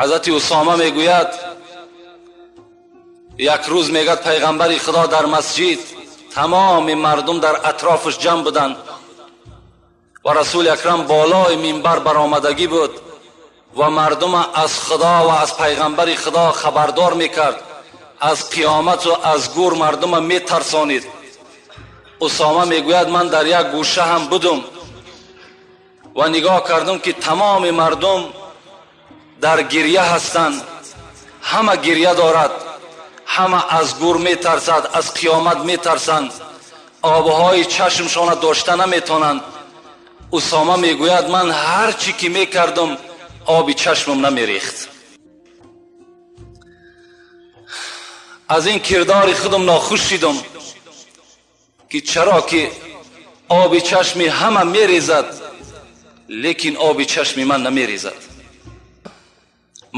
Ҳазрати Усома мегӯяд, як рӯз мегӯяд пайғамбари Худо дар масҷид тамоми мардум дар атрофаш ҷамъ буданд ва Расули Акрам болои минбар баромадагӣ буд ва мардум аз Худо ва аз пайғамбари Худо хабардор мекард, аз қиёмат ва аз гур мардума метарсонид. Усома мегӯяд ман дар як гӯша ҳам будум ва нигоҳ кардум ки тамоми мардум дар гиря ҳастанд, ҳама гиря дорад, ҳама аз гур метарсад, аз қиёмат метарсанд, обҳои чашмшона дошта наметонанд. Усома мегӯяд ман ҳар чӣ ки мекардум оби чашмам намерехт. Аз ин кирдори худам нохуш шидум ки чаро ки оби чашми ҳама мерезад, лекин оби чашми ман намерезад.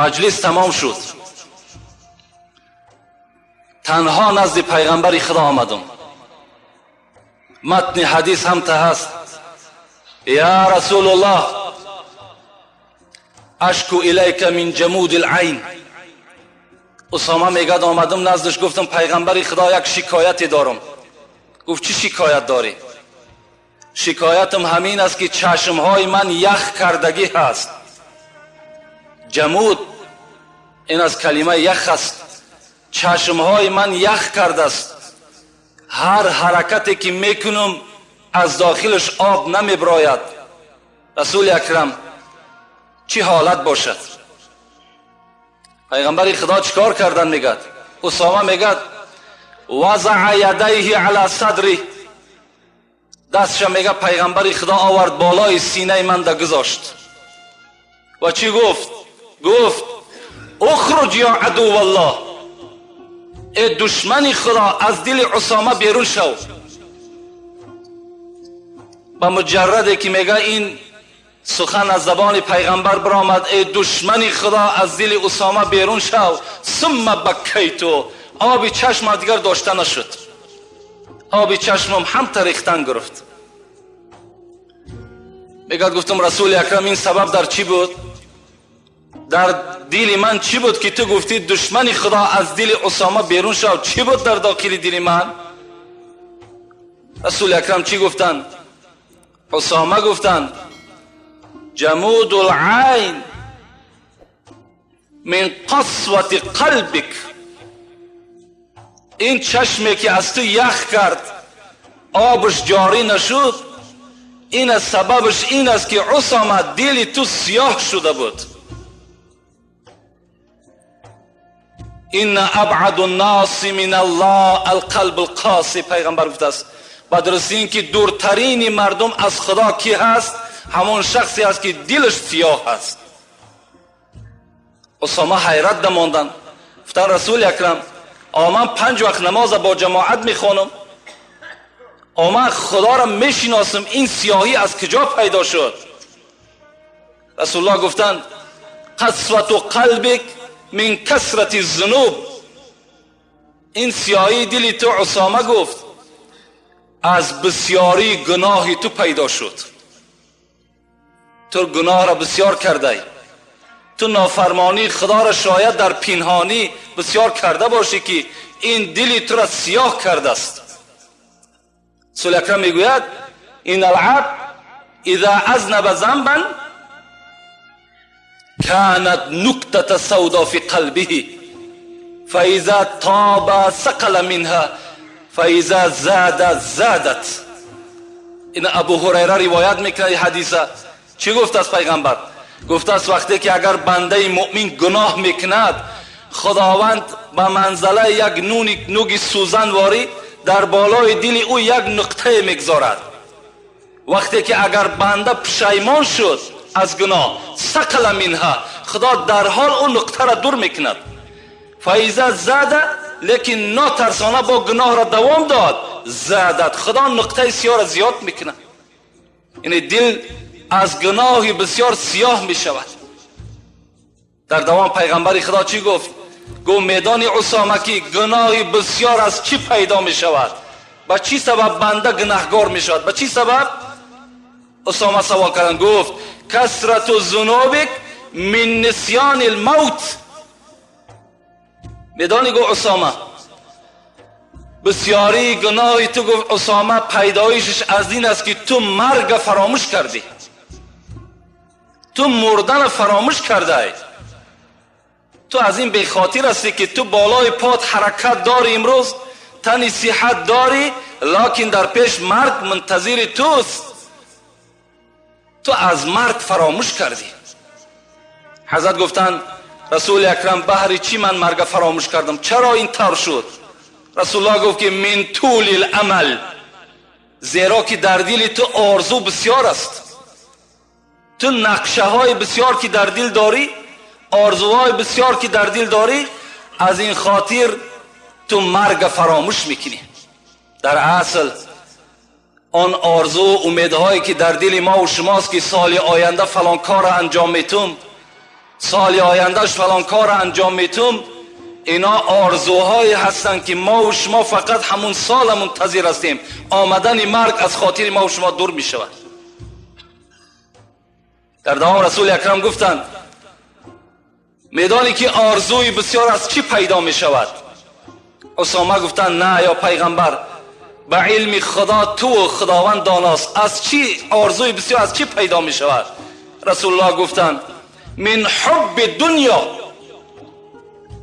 Маҷлис тамом шуд. Танҳо назди пайғамбари Худо омадум. Матни ҳадис ҳам та ҳаст. Я Расулуллоҳ, ашку илайка мин ҷамуди лайн. Усома мегӯяд омадум наздаш, гуфтам пайғамбари Худо як шикояте дорам. Гуфт чӣ шикоят дорӣ? Шикоятам ҳамин аст ки чашмҳои ман ях кардагӣ ҳаст. Ҷамуд ин аз калимаи ях аст. Чашмҳои ман ях кардааст. Ҳар ҳаракате ки мекунам аз дохилаш об намеброяд. Расули Акрам, чӣ ҳолат бошад? Пайғамбари Худо чӣ кор кардан мегӯяд? Усома мегӯяд вазаа ядайҳи ала садри, дастша мегӯяд пайғамбари Худо овард болои синаи ман да гузошт ва чӣ гуфт? Гуфт ухруҷ ё адуваллоҳ, э душмани Худо, аз дили Усома берун шав. Ба муҷарраде ки мегӯяд ин сухан аз забони пайғамбар баромад, э душмани Худо, аз дили Усома берун шав, сумма баккайту, оби чашмам дигар дошта нашуд. Оби чашмам ҳам тарехтан гирифт. Мегӯяд гуфтам Расули Акрам, ин сабаб дар чӣ буд? Дар дили ман чӣ буд ки ту гуфтӣ душмани Худо аз дили Усома берун шав? Чӣ буд дар дохили дили ман? Расули Акрам чӣ гуфтанд? Усома гуфтанд ҷамуду лайн мин қасвати қалбик. Ин чашме ки аз ту ях кард, обаш ҷорӣ нашуд, ин аз сабабаш ин аст ки Усома дили ту сиёҳ шуда буд. Инна абъаду ннаси мин аллоҳ алқалбу лқоси, пайғамбар гуфтааст. Ба дурустӣ ин ки дуртарини мардум аз Худо кӣ ҳаст? Ҳамон шахсе аст ки дилаш сиёҳ аст. Усома ҳайрат дамонданд. Гуфтанд Расули Акрам, ман 5 вақт намоза бо ҷамоат мехонам, ман Худоро мешиносам, ин сиёҳӣ аз куҷо пайдо шуд? Расулуллоҳ гуфтанд қасвату қалбик мин касрати зунуб. Ин сиёҳии дили ту, Усома гуфт, аз бисёрии гуноҳи ту пайдо шуд. Ту гуноҳро бисёр кардай, ту нофармонии Худоро шояд дар пинҳонӣ бисёр карда бошӣ ки ин дили туро сиёҳ кардааст. Расули Акрам мегӯяд ин алабд иза азнаба занбан канат нуктата савдо фи қалбиҳи фаиза тоба сақала минҳа фаиза зада задат. Ин Абу Ҳурайра ривоят мекунад ин ҳадиса. Чӣ гуфтааст пайғамбар? Гуфтааст вақте ки агар бандаи муъмин гуноҳ мекунад, Худованд ба манзалаи як нуги сӯзанворӣ дар болои дили ӯ як нуқтае мегузорад. Вақте ки агар банда пушаймон шуд аз гуноҳ, сақала минҳа, Худо дарҳол ӯ нуқтаро дур мекунад. Фаиза зада, лекин нотарсона бо гуноҳро давом дод, задат, Худо нуқтаи сиёҳро зиёд мекунад. Яъне дил аз гуноҳи бисёр сиёҳ мешавад. Дар давом пайғамбари Худо чӣ гуфт? Гуфт медони Усома ки гуноҳи бисёр аз чӣ пайдо мешавад? Ба чӣ сабаб банда гунаҳгор мешавад? Ба чӣ сабаб? Усома савол карданд. Гуфт касрату зунубик من نسیان الموت. میدانی گفت اسامه بسیاری گناهی تو، گفت اسامه پیدایشش از این است که تو مرگ فراموش کردی، تو مردن فراموش کرده ای، تو از این بخاطر هستی که تو بالای پات حرکت داری، امروز تنی صحت داری، لکن در پیش مرگ منتظر توست، تو از مرگ فراموش کردی. حضرت گفتند رسول اکرم بهر چی من مرگ فراموش کردم، چرا این طور شد؟ رسول الله گفت که من طول العمل، زیرا که در دل تو آرزو بسیار است، تو نقشه های بسیار که در دل داری، آرزوهای بسیار که در دل داری، از این خاطر تو مرگ فراموش میکنی. در اصل آن آرزو امیدهایی که در دل ما و شماست که سال آینده فلان کار انجام میتم، سال آیندهش فلان کار انجام میتم، اینا آرزوهایی هستند که ما و شما فقط همون سال منتظر هستیم. آمدن مرگ از خاطر ما و شما دور میشود. در دوام رسول اکرم گفتند میدانی که آرزوی بسیار از چی پیدا میشود؟ اسامه گفتند نه یا پیغمبر، به علم خدا تو و خداوند داناست، از چی آرزوی بسیار از چی پیدا میشود؟ رسول الله گفتند من حب دنیا،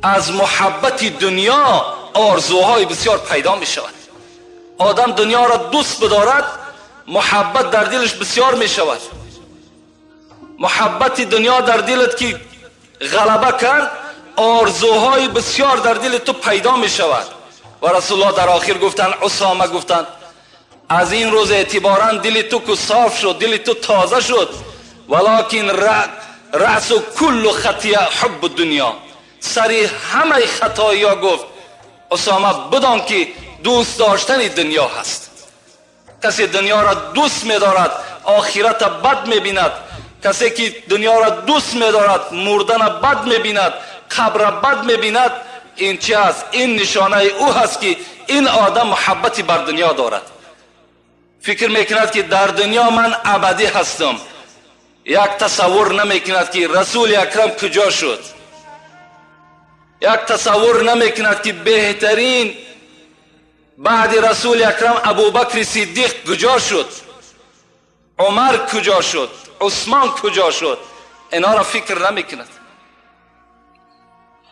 از محبت دنیا آرزوهای بسیار پیدا می شود. آدم دنیا را دوست بدارد، محبت در دلش بسیار می شود. محبت دنیا در دلت که غلبه کرد، آرزوهای بسیار در دل تو پیدا می شود. و رسول الله در آخر گفتند، اسامه گفتند از این روز اعتبارا دل تو که صاف شد، دل تو تازه شد، ولکن رأس کل خطیه حب دنیا، سری همه خطایی ها گفت اسامه بدان که دوست داشتن دنیا هست. کسی دنیا را دوست می‌دارد آخرت بد می‌بیند، کسی که دنیا را دوست می‌دارد مردن بد می‌بیند، قبر بد می‌بیند. این چی است؟ این نشانه او هست که این آدم محبتی بر دنیا دارد. فکر میکند که در دنیا من ابدی هستم، یک تصور نمیکند که رسول اکرم کجا شد، یک تصور نمیکند که بهترین بعد رسول اکرم ابوبکر صدیق کجا شد، عمر کجا شد، عثمان کجا شد، اینا را فکر نمیکند.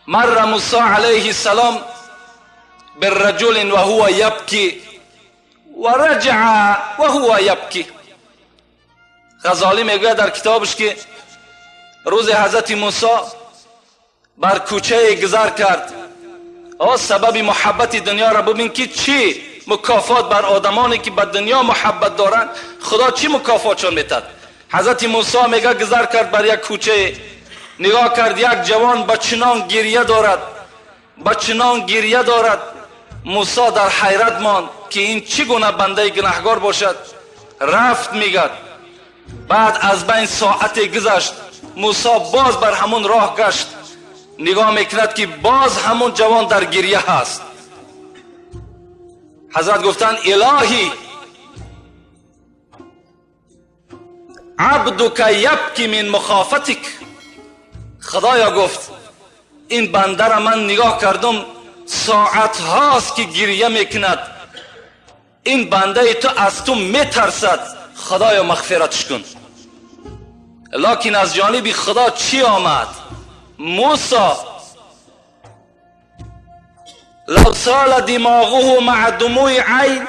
مر موسی علیه السلام بالرجل وهو یبکی و رجع وهو یبکی. غزالی میگوید در کتابش که روز حضرت موسی بر کوچه گذر کرد. سبب محبت دنیا را ببین که چی مکافات بر آدمانی که به دنیا محبت دارند خدا چی مکافاتشان میتد. حضرت موسی میگه گذر کرد بر یک کوچه، نگاه کرد یک جوان با چنان گریه دارد، با چنان گریه دارد. موسی در حیرت ماند که این چگونه بنده گناهگار باشد. رفت میگه بعد از بین ساعت گذشت، موسی باز بر همون راه گشت، نگاه میکند که باز همون جوان در گریه هست. حضرت گفتند الهی عبدک یبکی من مخافتک. خدایا گفت این بنده را من نگاه کردم ساعت هاست که گریه میکند، این بنده تو از تو میترسد، خدایا مغفرتش کن. لکن از جانب خدا چی آمد؟ موسی لو سال دماغه مع دموع عین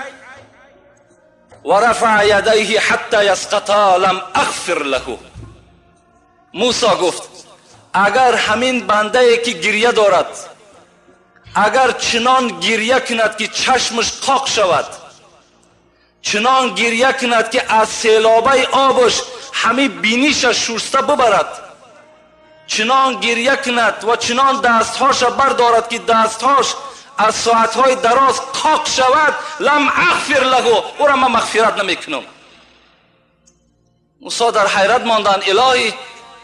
و رفع یدیه حتی یسقطا لم اغفر له. موسی گفت اگر همین بنده که گریه دارد اگر چنان گریه کند که چشمش قاق شود، چنان گریه کند که از سیلابه آبش همه بینیش شسته ببرد، چنان گریه کند و چنان دستهاش بردارد که دستهاش از ساعتهای دراز قاق شود، لم اغفر له، او را من مغفرت نمیکنم. موسی در حیرت ماندند، الهی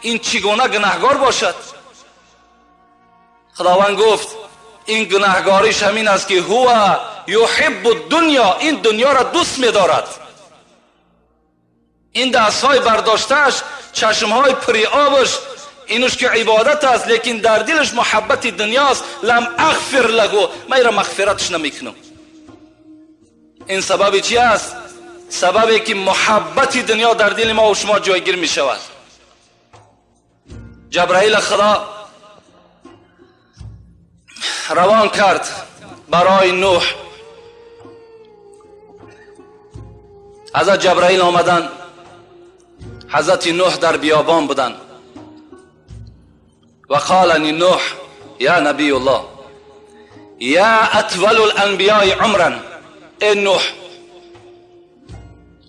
این چگونه گناهگار باشد؟ خداوند گفت این گناهگاریش همین است که هو یحب الدنیا، این دنیا را دوست می‌دارد. این دستهای برداشتهش، چشمهای پری آبش، اینوش که عبادت است لیکن در دلش محبت دنیاست، لم اغفر له، من ایرا مغفرتش نمیکنم. این سبب چی است؟ سببی که محبت دنیا در دل ما و شما جایگیر می شود. جبرائیل خدا روان کرد برای نوح. حضرت جبرائیل آمدن، حضرت نوح در بیابان بودن. و قال نوح یا نبی الله یا اطول الانبیاء عمرا، ای نوح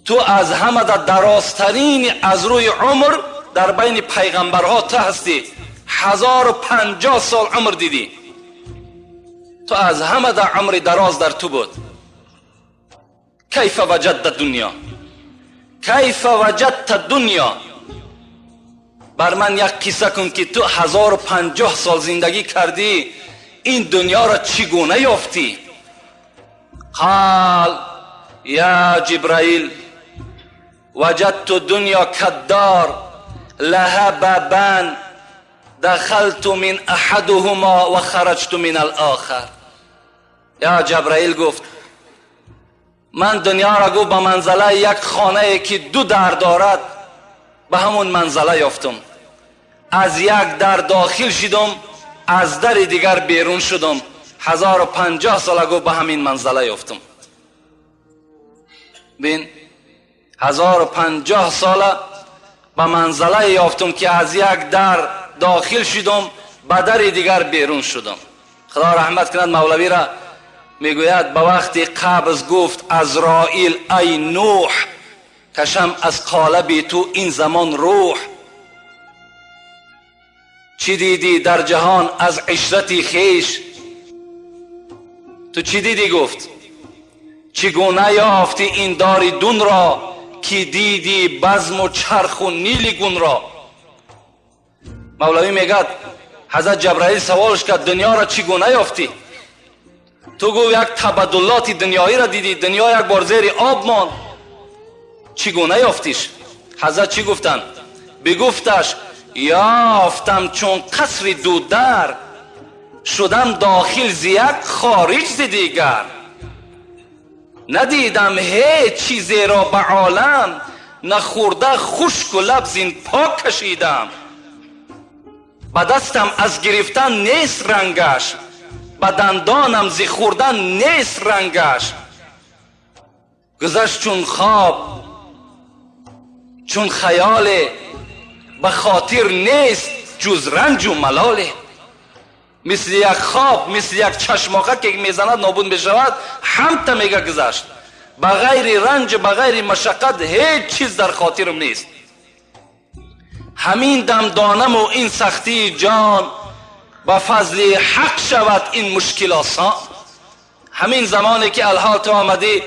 تو از همه در درازترین از روی عمر در بین پیغمبرها تو هستی، 1050 سال عمر دیدی، تو از همه در عمر دراز در تو بود. کیف وجدت دنیا، کیف وجدت دنیا، بر من یک قصه کن که تو 1050 سال زندگی کردی، این دنیا را چگونه یافتی؟ قال یا جبرائیل وجدت دنیا کدار لها بابان دخلت من احدهما و خرجت من الاخر. یا جبرائیل گفت من دنیا را گفت به منزله یک خانه که دو در دارد به همون منزله یافتم، از یک در داخل شدم، از در دیگر بیرون شدم، 1050 سال گفت به همین منزله یافتم. بین 1050 سال به منزله یافتم که از یک در داخل شدم به در دیگر بیرون شدم. خدا رحمت کند مولوی را، میگوید به وقت قبض گفت عزرائیل ای نوح کشم از قالب تو این زمان روح. چی دیدی در جهان از عشرتی خیش؟ تو چی دیدی؟ گفت چگونه یافتی این دار دون را که دیدی بزم و چرخ و نیل گون را؟ مولوی میگد حضرت جبرائیل سوالش کرد دنیا را چگونه یافتی؟ تو گو یک تبدلات دنیایی را دیدی، دنیا یک بار زیر آب ماند، چگونه یافتیش؟ حضرت چی گفتند؟ بگفتش یافتم چون قصر دو در، شدم داخل ز یک خارج ز دیگر. ندیدم هیچ چیزی را به عالم، نخورده خشک و لب زین پاک کشیدم. به دستم از گرفتن نیست رنگش، به دندانم ز خوردن نیست رنگش. گذشت چون خواب چون خیال، به خاطر نیست جز رنج و ملاله. مثل یک خواب، مثل یک چشماقه که میزند نابود میشود، همتا میگه گذشت، به غیر رنج به غیر مشقت هیچ چیز در خاطرم نیست. همین دم دانم و این سختی جان، به فضل حق شود این مشکل آسان. همین زمانی که الحال تو آمدی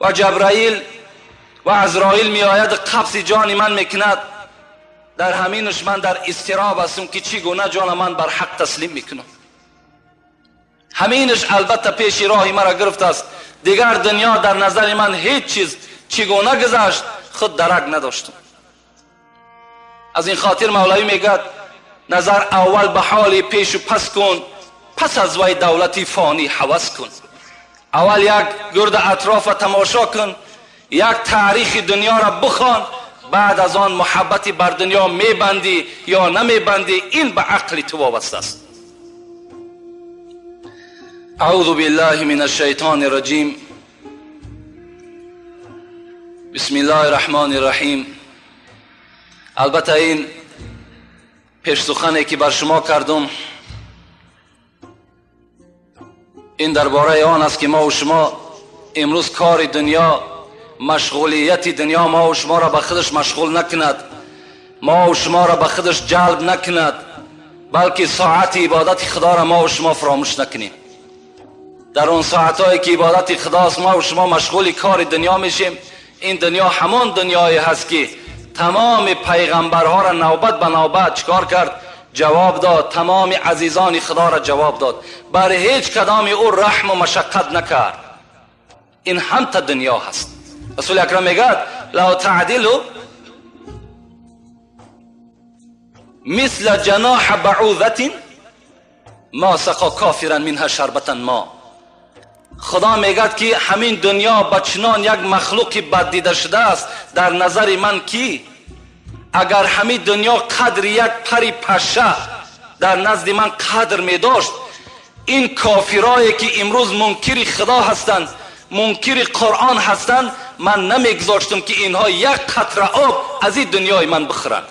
و جبرائیل و عزرائیل می آید قبض جان من میکند، در همینش من در اضطراب هستم که چگونه جان من بر حق تسلیم میکنم. همینش البته پیش راه مرا گرفت است، دیگر دنیا در نظر من هیچ چیز چگونه گذشت خود درک نداشتم. از این خاطر مولوی میگد نظر اول به حال پیش و پس کن، پس از وی دولتی فانی هوس کن. اول یک گرد اطراف تماشا کن، یک تاریخ دنیا را بخوان، بعد از آن محبتی بر دنیا میبندی یا نمیبندی، این به عقل تو وابسته است. اعوذ بالله من الشیطان الرجیم، بسم الله الرحمن الرحیم. البته این پیش سخنی که بر شما کردم این درباره آن است که ما و شما امروز کار دنیا، مشغولیت دنیا ما و شما را به خودش مشغول نکند، ما و شما را به خودش جلب نکند، بلکه ساعت عبادت خدا را ما و شما فراموش نکنیم. در اون ساعتهایی که عبادت خداست ما و شما مشغول کار دنیا میشیم. این دنیا همان دنیایی هست که تمام پیغمبرها را نوبت به نوبت چکار کرد؟ جواب داد. تمام عزیزان خدا را جواب داد، بر هیچ کدام او رحم و مشقت نکرد. این هم تا دنیا هست. رسول اکرم میگه لو تعدلوا مثل جناح بعوضة ما سقى كافرا منها شربة ماء. خدا میگد که همین دنیا به چنان یک مخلوق بد دیده شده است در نظر من کی اگر همین دنیا قدر یک پری پشه در نزد من قدر می داشت، این کافرایی که امروز منکر خدا هستند، منکر قرآن هستند، من نمیگذاشتم که اینها یک قطره آب از این دنیای من بخورند.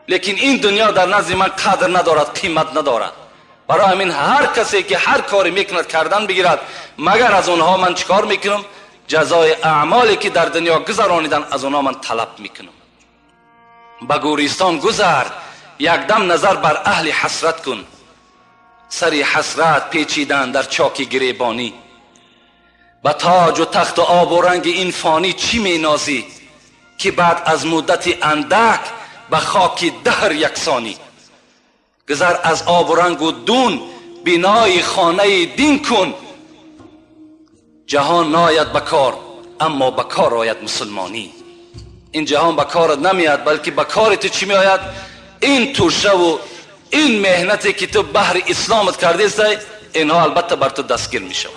لیکن این دنیا در نزد من قدر ندارد، قیمت ندارد. برای همین هر کسی که هر کاری میکند کردن بگیرد، مگر از اونها من چیکار میکنم؟ جزای اعمالی که در دنیا گذرانیدن از اونها من طلب میکنم. به گورستان گذر، یک دم نظر بر اهل حسرت کن. سری حسرت پیچیدن در چاک گریبانی، به تاج و تخت و آب و رنگ این فانی چی مینازی که بعد از مدت اندک به خاک دهر یکسانی. گذر از آب و رنگ و دون، بنای خانه دین کن. جهان ناید به کار، اما به کار آید مسلمانی. این جهان به کارت نمیاد، بلکه به کار تو چی میآید؟ این توشه و این مهنتی که تو بهر اسلامت کرده است، اینها البته بر تو دستگیر میشوند.